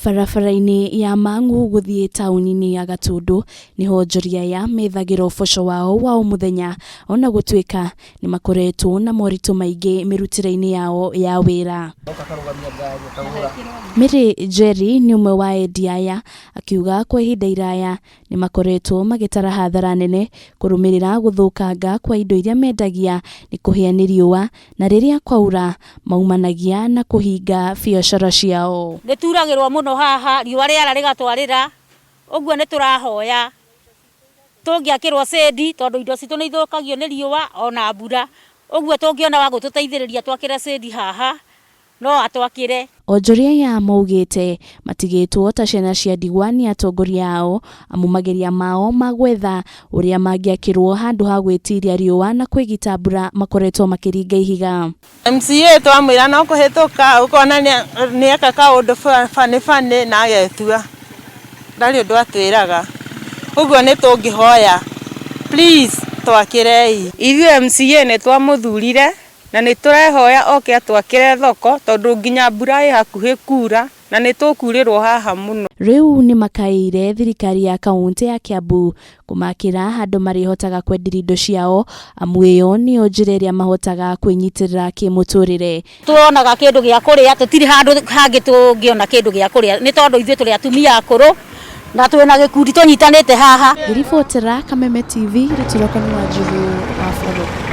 Barabara-inĩ ya Mang'u gũthiĩ taũni-inĩ ya Gatũndũ nĩho onjoria aya methagĩra ũboco wao wa o mũthenya ona gũtuĩka nĩ makoretwo na moritũ maingĩ mĩrutĩre-inĩ yao ya wĩra. Mary Njeri nĩ ũmwe wa endia aya akiuga kwa ihinda iraya nĩ makoretwo magĩtara hathara nene kũrũmĩrĩra gũthũkanga kwa indo iria mendagia nĩ kũhĩa nĩ riũa na rĩrĩa kwaura maumanagia na kũhinga biacara ciao. Nĩ turagĩrwo mũno haha, riũa rĩara rĩgatwarĩra, ũguo nĩ tũrahoya tũngĩakĩrwo shade tondũ indo citũ nĩ ithũkagio nĩ riũa ona mbura, ũguo tũngĩona wa gũtũteithĩrĩria twakĩre shade haha no atwakĩre. Onjoria aya maugĩte matigĩtwo ta ciana cia ndigwa nĩ atongoria ao amu mageria mao ma gwetha ũrĩa mangĩakĩrwo handũ ha gwĩtiria riũa na kwĩgita mbura makoretwo makĩringa ihiga. MCA twamwĩra no kũhĩtũka ũkona nĩeka kaũndũ funny funny na agetua ndarĩ ũndũ atwĩraga ũguo nĩ tũngĩhoya please twakĩrei. Ithuĩ MCA nĩ twamũthurire na nĩ tũrehoya oke atwakĩre thoko tondũ nginya mbura ĩ hakuhĩ kura na nĩ tũkurĩrwo haha mũno. Rĩu nĩ makaĩire thirikari ya kaũntĩ ya Kiambu kũmakĩra handũ marĩhotaga kwenderia indo ciao amu ĩyo nĩyo njĩra ĩrĩa mahotaga kwĩnyitĩrĩra kĩmũtũrĩre. Tuonaga kĩndũ gĩa kũrĩa, tũtirĩ handũ hangĩ tũngĩona kĩndũ gĩa kũrĩa nĩ tondũ ithuĩ tũrĩ atumia akũrũ na twĩna gĩkundi tũnyitanĩte haha. Ngĩribotera Kameme TV, Rĩtũroko nĩ Wanjiru wa Bũrũri.